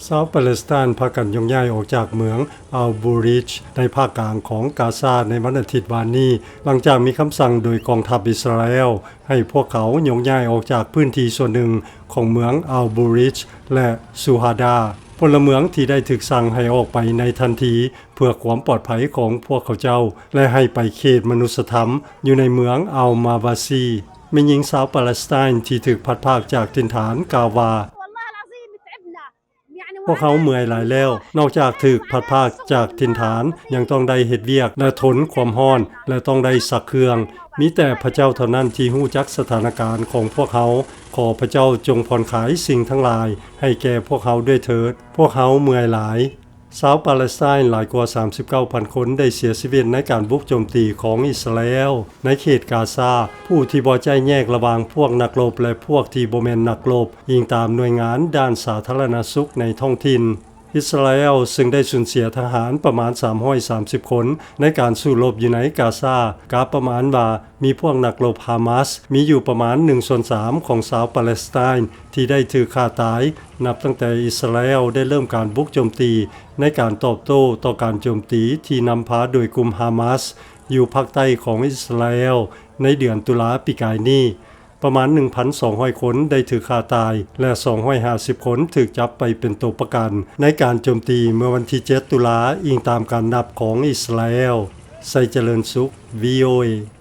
ຊາວປາເລສໄຕນພາກັນໂຍກຍ້າຍອອກຈາກເມືອງອັລບູຣິດ ໃນພາກກາງຂອງກາຊາໃນວັນອາທິດວານນີ້ ຫຼັງຈາກມີຄຳສັ່ງໂດຍກອງທັບອິດສະຣາແອລ ໃຫ້ພວກເຂົາໂຍກຍ້າຍອອກຈາກພື້ນທີ່ສ່ວນໜຶ່ງຂອງເມືອງອັລບູຣິດ ແລະ ຊູຮາດາ. ພົນລະເມືອງທີ່ໄດ້ຖືກສັ່ງໃຫ້ອອກໄປໃນທັນທີ ເພື່ອຄວາມປອດໄພຂອງພວກເຂົາເຈົ້າ ແລະ ໃຫ້ໄປເຂດມະນຸດສະທຳຢູ່ໃນເມືອງອັລມາວາຊີ. ແມ່ຍິງຊາວປາເລສໄຕນທີ່ຖືກພັດພາກຈາກຖິ່ນຖານກ່າວວ່າ ພວກເຮົາເມື່ອຍຫຼາຍແລ້ວ. ນອກຈາກຖືກພັດພາກຈາກຖິ່ນຖານ ຍັງຕ້ອງໄດ້ເຮັດວຽກ ແລະ ທົນຄວາມຮ້ອນ ແລະ ຕ້ອງໄດ້ຊັກເຄື່ອງ. ມີແຕ່ພະເຈົ້າເທົ່ານັ້ນທີ່ຮູ້ຈັກສະຖານະການຂອງພວກເຮົາ. ຂໍພະເຈົ້າຈົ່ງຜ່ອນຄາຍສິ່ງທັງຫຼາຍໃຫ້ແກ່ພວກເຮົາດ້ວຍເຖີດ. ພວກເຮົາເມື່ອຍຫຼາຍ. ຊາວປາເລສໄຕນຫຼາຍກວ່າສາມສິບເກົ້າພັນຄົນໄດ້ເສຍຊີວິດໃນການບຸກໂຈມຕີຂອງອິດສະຣາແອລໃນເຂດກາຊາ, ຜູ້ທີ່ບໍ່ແຍກລະຫວ່າງພວກນັກລົບ ແລະ ພວກທີ່ບໍ່ແມ່ນນັກລົບ, ອີງຕາມໜ່ວຍງານດ້ານສາທາລະນະສຸກໃນທ້ອງຖິ່ນ. ອິດສະຣາແອລເຊິ່ງໄດ້ສູນເສຍທະຫານປະມານສາມຮ້ອຍສາມສິບຄົນໃນການສູ້ລົບຢູ່ໃນກາຊາ, ກະປະມານວ່າມີພວກນັກລົບຮາມາສມີຢູ່ປະມານໜຶ່ງສ່ວນສາມຂອງຊາວປາເລສໄຕນທີ່ໄດ້ຖືກຂ້າຕາຍ ນັບຕັ້ງແຕ່ອິດສະຣາແອລໄດ້ເລີ່ມການບຸກໂຈມຕີ ໃນການຕອບໂຕ້ຕໍ່ການໂຈມຕີທີ່ນຳພາໂດຍກຸ່ມຮາມາສຢູ່ພາກໃຕ້ຂອງອິດສະຣາແອລໃນເດືອນຕຸລາປີກາຍນີ້. ປະມານໜຶ່ງພັນສອງຮ້ອຍຄົນໄດ້ຖືກຂ້າຕາຍ ແລະ ສອງຮ້ອຍຫ້າສິບຄົນຖືກຈັບໄປເປັນໂຕປະກັນໃນການໂຈມຕີເມື່ອວັນທີເຈັດຕຸລາ, ອີງຕາມການນັບຂອງອິດສະຣາແອລ. ໄຊຈະເລີນສຸກ ວີໂອເອ.